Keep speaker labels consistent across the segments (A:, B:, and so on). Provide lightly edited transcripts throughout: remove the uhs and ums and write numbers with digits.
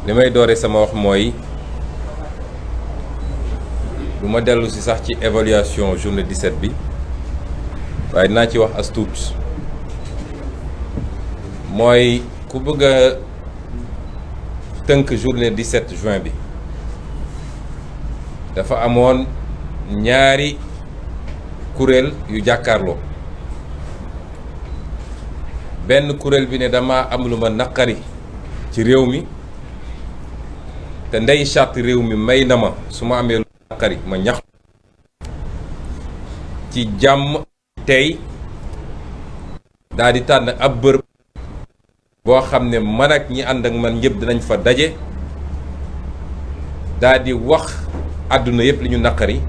A: li may doore sama wax mooy du ma dellu si sax ci évaluation journée 17 bi waaye dinaa ci wax as tuut mooy ku bëgg a tënk journée 17 juin bi dafa amoon ñaari kuréel yu jàkkaarloo benn kuréel bi ne dama am lu ma naqari ci réew mi te ndey charte réew mi may na ma su ma amee lu naqari ma ñax ci jàmm tey daal di tànn ab bërëb boo xam ne man ak ñi ànd ak man ñëpp dinañ fa daje daal di wax àdduna yëpp li ñu naqari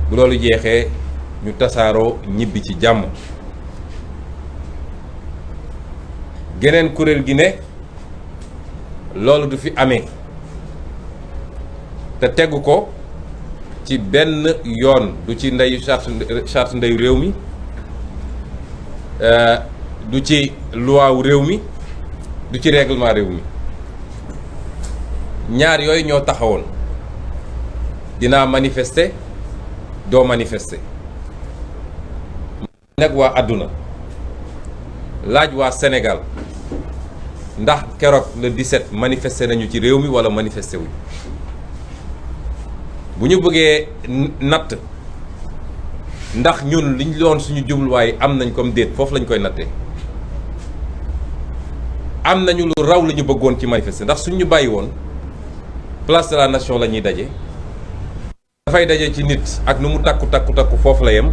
A: bu loolu jeexee ñu tasaaroo ñibbi ci jàmm. geneen kuréel gi ne loolu du fi amee te tegu ko ci benn yoon du ci ndeyu charte ndeyu réew mi du ci luwaawu réew mi du ci règlement réew mi ñaar yooyu ñoo taxawoon dinaa manifester doo manifester nag waa àdduna laaj waa Sénégal ndax keroog le 17 manifester nañu ci réew mi wala manifester wuñ bu ñu bëggee natt ndax ñun liñ doon suñu jubluwaay am nañ comme déet foofu lañ koy nattee am nañu lu raw la ñu bëggoon ci manifester ndax suñ ñu bàyyi woon place de la nation la ñuy daje dafay daje ci nit ak nu mu takku foofu la yem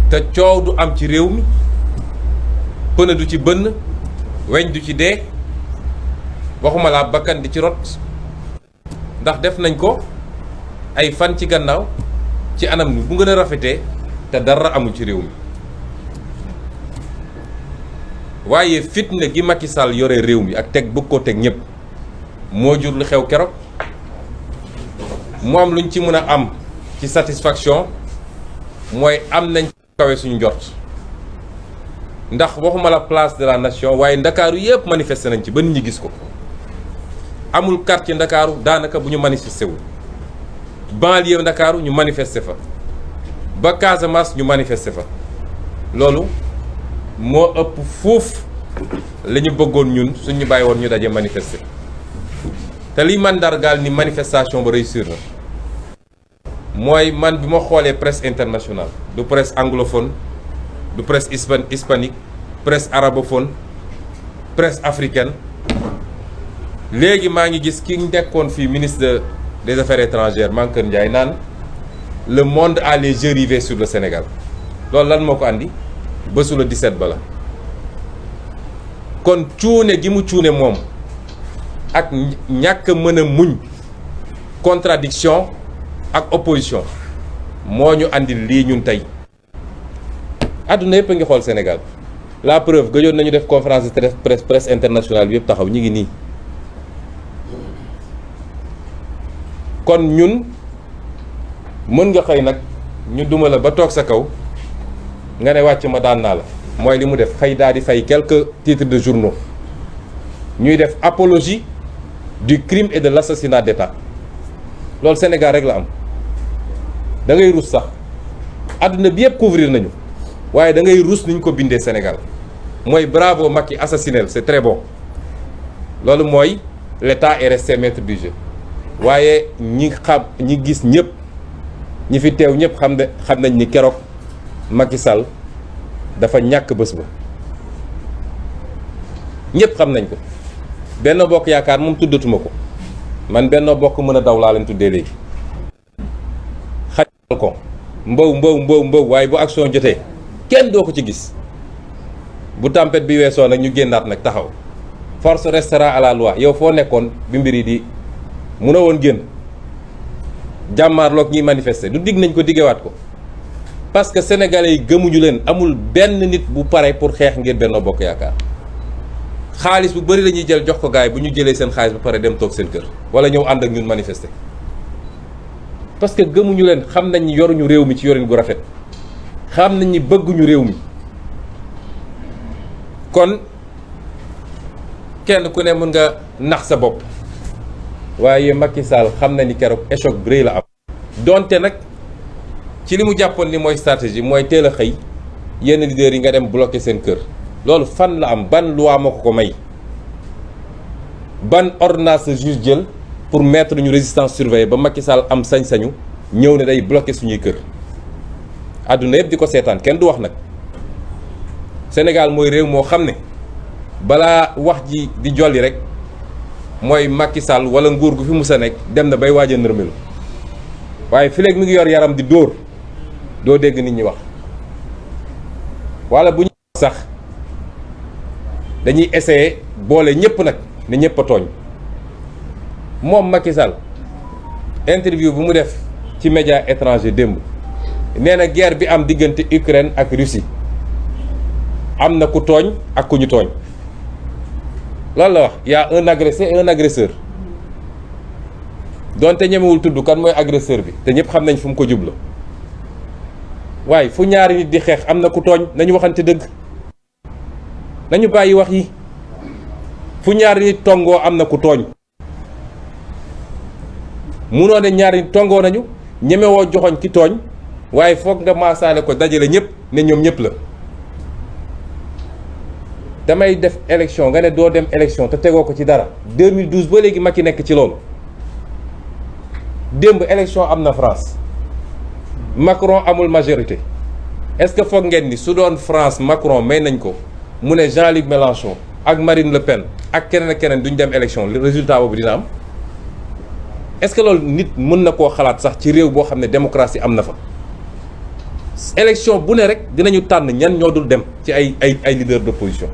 A: te coow du am ci réew mi pëna du ci bënn weñ du ci dee waxuma laa bakkan di ci rot ndax def nañ ko ay fan ci gannaaw ci anam ni bu gën a rafetee te dara amul ci réew mi waaye fitna gi Macky Sall yore réew mi ak teg bëgg koo teg ñëpp moo jur lu xew keroog mu am luñ ci mën a am ci satisfaction mooy am nañ kawe suñu njort ndax waxuma la place de la nation waaye ndakaaru yëpp manifesté nañ ci ba nit ñi gis ko amul quartier ndakaaru daanaka bu ñu manifesté wul banlieue ndakaaru ñu manifesté fa ba Casamance ñu manifesté fa loolu moo ëpp fuuf la ñu bëggoon ñun suñu bàyyi woon ñu daje manifesté te liy mandargaal ni manifestation ba réussir na mooy man bi ma xoolee presse internationale du presse anglophone du presse hispanique presse arabophone presse africaine léegi maa ngi gis ki nekkoon fii ministre des affaires étrangères Mankeur Ndiaye naan le monde a les yeux rivés sur le Sénégal loolu lan moo ko andi bésu le 17 ba la kon cuune gi mu cuune moom ak ñàkk mën a muñ contradiction ak opposition moo ñu andi lii ñun tey àdduna yëpp a ngi xool Sénégal la preuve gëjoon nañu def conférence de presse internationale bi yëpp taxaw ñu ngi nii kon ñun mën nga xëy nag ñu duma la ba toog sa kaw nga ne wàcc ma daan naa la mooy li mu def xëy daal di fay quelques titres de journaux ñuy def apologie du crime et de l'assassinat d'État loolu Sénégal rek la am da ngay rus sax àdduna bi yëpp couvrir nañu waaye da ngay rus ni ñu ko bindee Sénégal mooy bravo Macky assassiné c'est très bon loolu mooy l'État est resté maître du jeu waaye ñi gis ñëpp ñi fi teew ñëpp xam nañ ni keroog Macky Sall dafa ñàkk bés ba ñëpp xam nañ ko Benno Bokk Yaakaar moom tuddatuma ko man Benno Bokk mën a daw laa leen tuddee léegi xajal ko mbaw waaye bu action jotee kenn doo ko ci gis bu tempête bi weesoo nag ñu génnaat nag taxaw force restera à la loi yow foo nekkoon bi mbir yi di mun a woon génn jàmmaarloog ñiy manifester du digg nañ ko diggewaat ko parce que sénégalais yi gëmuñu leen amul benn nit bu pare pour xeex ngir Benno Bokk Yaakaar xaalis bu bari la ñuy jël jox ko gaay bu ñu jëlee seen xaalis ba pare dem toog seen kër wala ñëw ànd ak ñun manifester parce que gëmuñu leen xam nañ ni yoruñu réew mi ci yorin gu rafet xam nañ ni bëgguñu réew mi kon kenn ku ne mën nga nax sa bopp waaye Macky Sall xam na ni keroog échec bu rëy la am. donte nag ci li mu jàppoon ni mooy stratégie mooy teel a xëy yenn leaders yi nga dem bloquer seen kër loolu fan la am, ban loi moo ko may, ban ordonnance la juge jël pour mettre ñu résidence surveillée ba Macky Sall am sañ-sañu ñëw ne day bloquer suñuy kër. àdduna yëpp di ko seetaan kenn du wax nag. Sénégal mooy réew moo xam ne balaa wax ji di jolli rek mooy Macky Sall wala nguur gu fi mus a nekk dem na bay waaj a nërmelu waaye fi léegi mi ngi yor yaram di dóor doo dégg nit ñi wax wala bu ñu sax dañuy essayer boole ñëpp nag ne ñëpp a tooñ. moom Macky Sall interview bu mu def ci média étranger démb nee na guerre bi am diggante Ukraine ak Russie am na ku tooñ ak ku ñu tooñ loolu la wax y a un agressé et un agresseur donte ñemewul tudd kan mooy agresseur bi te ñëpp xam nañ fu mu ko jublu waaye fu ñaari nit di xeex am na ku tooñ nañu waxante dëgg nañu bàyyi wax yi fu ñaari nit tongoo am na ku tooñ munoo ne ñaari nit tongoo nañu ñemewoo joxoñ ki tooñ waaye foog nga maasaale ko dajale ñëpp ne ñoom ñëpp la. damay def élection nga ne doo dem élection te tegoo ko ci dara 2012 ba léegi Macky nekk ci loolu démb élection am na France Macron amul majorité est-ce que foog ngeen ni su doon France Macron may nañ ko mu ne Jean-Luc Mélenchon ak Marine Le Pen ak keneen ak keneen duñ dem élection le résultat boobu dina am est-ce que loolu nit mën na koo xalaat sax ci réew boo xam ne démocratie am na fa. élection bu ne rek dinañu tànn ñan ñoo dul dem ci ay leader d'opposition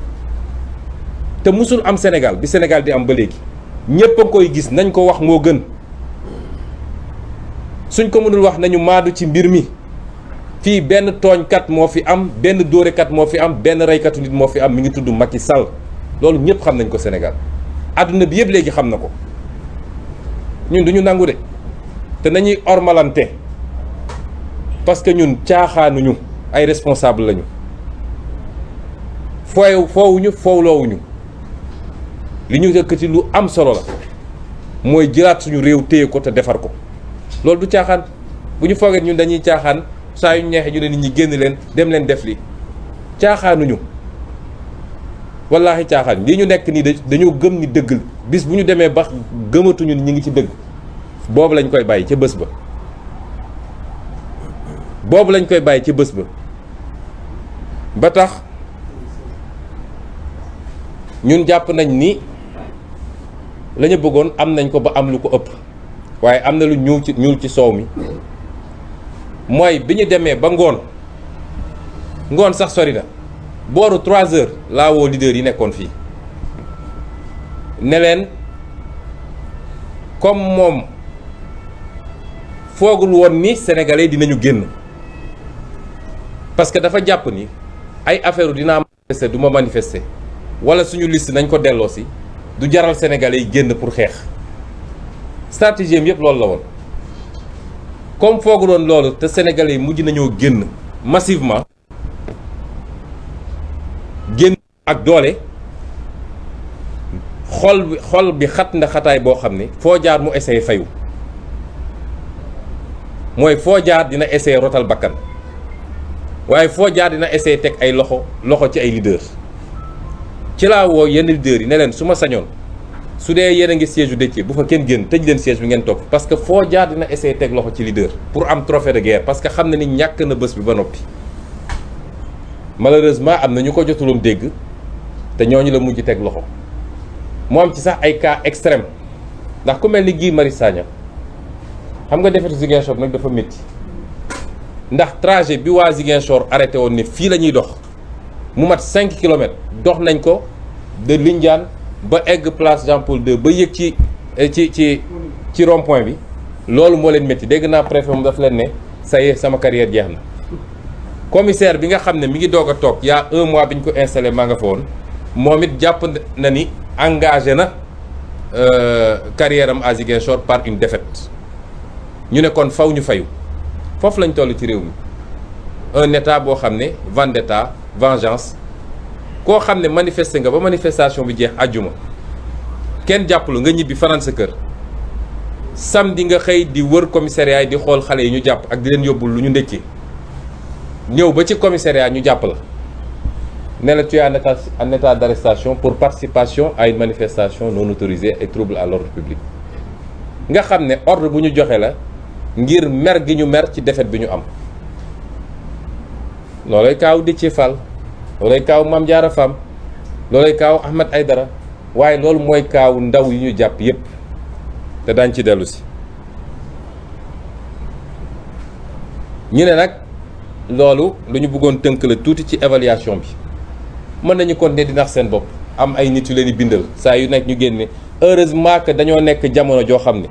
A: te musul am Sénégal bi Sénégal di am ba léegi ñépp a koy gis nañ ko wax moo gën suñ ko mënul wax nañu maadu ci mbir mi fii benn tooñkat moo fi am benn dóorekat moo fi am benn reykatu nit moo fi am mi ngi tudd Macky Sall loolu ñépp xam nañ ko Sénégal àdduna bi yëpp léegi xam na ko ñun duñu nangu de te nañuy ormalante parce que ñun caaxaanuñu ay responsable lañu foowuñu foowloowuñu li ñu yëkkati lu am solo la mooy jëlaat suñu réew téye ko te defar ko loolu du caaxaan bu ñu foogee ñun dañuy caaxaan saa yu ñeexee ñu ne nit ñi génn leen dem leen def li caaxaanuñu wallaahi caaxaan lii ñu nekk nii dañoo gëm ni dëgg bis bu ñu demee ba gëmatuñu ni ñu ngi ci dëgg boobu lañ koy bàyyi ca bés ba ba tax ñun jàpp nañ ni la ñu bëggoon am nañ ko ba am lu ko ëpp waaye am na lu ñuul ci soow mi mooy bi ñu demee ba ngoon sax sori na booru 3 heures laa woo leader yi nekkoon fii ne leen comme moom foogul woon ni sénégalais dinañu génn parce que dafa jàpp ni ay affaire dinaa manifester du ma manifester wala suñu liste nañ ko delloo si du jaral sénégalais yi génn pour xeex stratégie am yëpp loolu la woon comme foogu doon loolu te sénégalais yi mujj nañoo génn massivement génn ak doole xol bi xat na xataay boo xam ne foo jaar mu essayé fayu mooy foo jaar dina essayé rotal bakkan waaye foo jaar dina essayé teg ay loxo ci ay leaders ci laa woo yenn leaders yi ne leen su ma sañoon su dee yéen a ngi siège u Déthié bu fa kenn génn tëj leen siège bi ngeen toog parce que foo jaar dina essayé teg loxo ci leader pour am trophée de guerre parce que xam na ni ñàkk na bés bi ba noppi malheureusement am na ñu ko jotuloon dégg te ñooñu la mujj teg loxo mu am ci sax ay cas extrême ndax ku mel ni Guy Marius Sagna xam nga defetu Ziguinchor nag dafa métti ndax trajet bi waa Ziguinchor arrêté woon ne fii la ñuy dox mu mat 5 kilomètres dox nañ ko de Lindiane ba egg place Jean Paul II ba yëg ci rond point bi loolu moo leen métti dégg naa préfet mu daf leen ne ça y est sama carrière jeex na commissaire bi nga xam ne mi ngi doog a toog y a 1 mois bi ñu ko installé maa nga fa woon moom it jàpp na ni engagé na carrière am à Ziguinchor par une défaite ñu ne kon faw ñu fayu foofu lañ toll ci réew mi un état boo xam ne vendetta vengeance koo xam ne manifester nga ba manifestation bi jeex àjjuma kenn jàppalu nga ñibbi fanaan sa kër samedi nga xëy di wër commissariat yi di xool xale yi ñu jàpp ak di leen yóbbul lu ñu ndékki ñëw ba ci commissariat ñu jàpp la ne la tu es en état d'arrestation pour participation à une manifestation non autorisée et trouble à l'ordre public nga xam ne ordre bu ñu joxe la ngir mer gi ñu mer ci défaite bi ñu am loolay kaaw Déthié Fall loolay kaaw Mame Diarra Fam loolay kaaw Ahmed Aïdara waaye loolu mooy kaaw ndaw yi ñu jàpp yépp te daañ ci dellu si ñu ne nag loolu lu ñu bëggoon tënk la tuuti ci évaluation bi mën nañu kon ne di nax seen bopp am ay nit yu leen di bindal saa yu nekk ñu génne heureusement que dañoo nekk jamono joo xam ne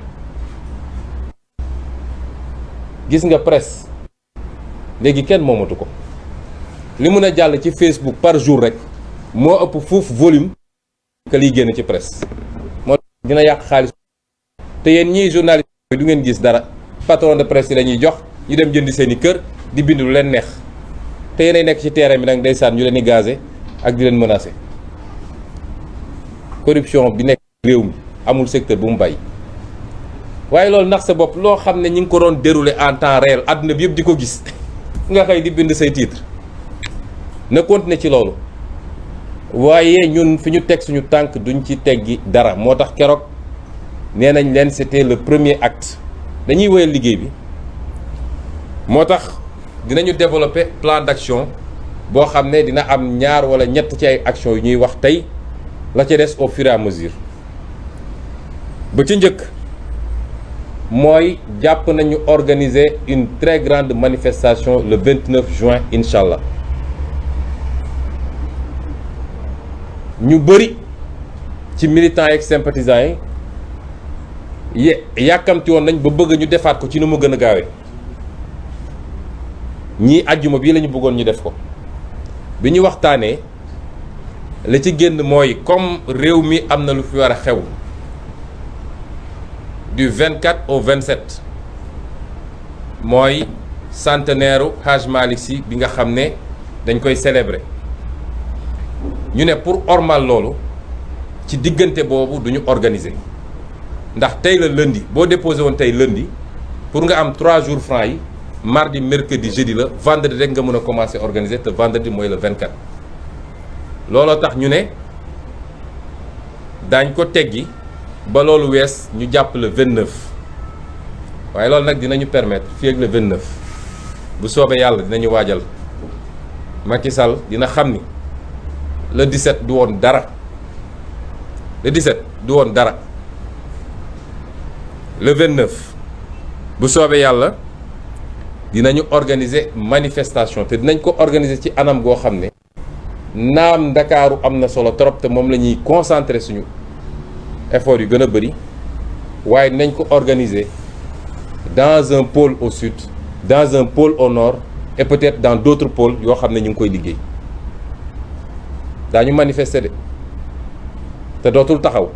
A: gis nga presse léegi kenn moomatu ko li mun a jàll ci Facebook par jour rek moo ëpp fuuf volume que liy génn ci presse moo dina yàq xaalis te yéen ñii journaliste du ngeen gis dara patron de presse yi lañuy jox ñu dem jëndi seen i kër di bind lu leen neex te yéenay nekk ci terrain bi nag ndeysaan ñu leen di gazé ak di leen menacé corruption bi nekk réew mi amul secteur bu mu bàyyi waaye loolu ndax sa bopp loo xam ne ñi ngi ko doon déroulé en temps réel àdduna bi yëpp di ko gis nga xëy di bind say titre na continuer ci loolu waaye ñun fi ñu teg suñu tànk duñ ci teggi dara moo tax keroog nee nañ leen c'était le premier acte dañuy wéyal liggéey bi moo tax dinañu développer plan d'action boo xam ne dina am ñaar wala ñett ci ay actions yu ñuy wax tey la ca des au fur et à mesure ba ci njëkk mooy jàpp nañu organiser une très grande manifestation le 29 juin incha allah ñu bëri ci militants yeeg sympathisants yi yàkkamti woon nañ ba bëgg ñu defaat ko ci nu mu gën a gaawee ñii àjjuma bii la ñu bëggoon ñu def ko bi ñu waxtaanee la ci génn mooy comme réew mi am na lu fi war a xew du 24 au 27 mooy centenaire u Hadj Malick Sy bi nga xam ne dañ koy célébrer ñu ne pour ormal loolu ci diggante boobu duñu organiser ndax tey la lundi boo déposé woon tey lundi pour nga am 3 jours francs yi mardi mercredi jeudi la vendredi rek nga mën a commencer organiser te vendredi mooy le 24 looloo tax ñu ne daañ ko teggi ba loolu wees ñu jàpp le 29 waaye loolu nag dinañu permettre fii ak le 29 bu soobee yàlla dinañu waajal Macky Sall dina xam ni le 17 du woon dara le 17 du woon dara le 29 bu soobee yàlla dinañu organiser manifestation te dinañ ko organiser ci anam goo xam ne naam Ndakaaru am na solo trop te moom la ñuy concentrer suñu effort yu gën a bëri waaye dinañ ko organiser dans un pôle au sud dans un pôle au nord et peut-être dans d'autres pôles yoo xam ne ñu ngi koy liggéey daañu manifester de te dootul taxaw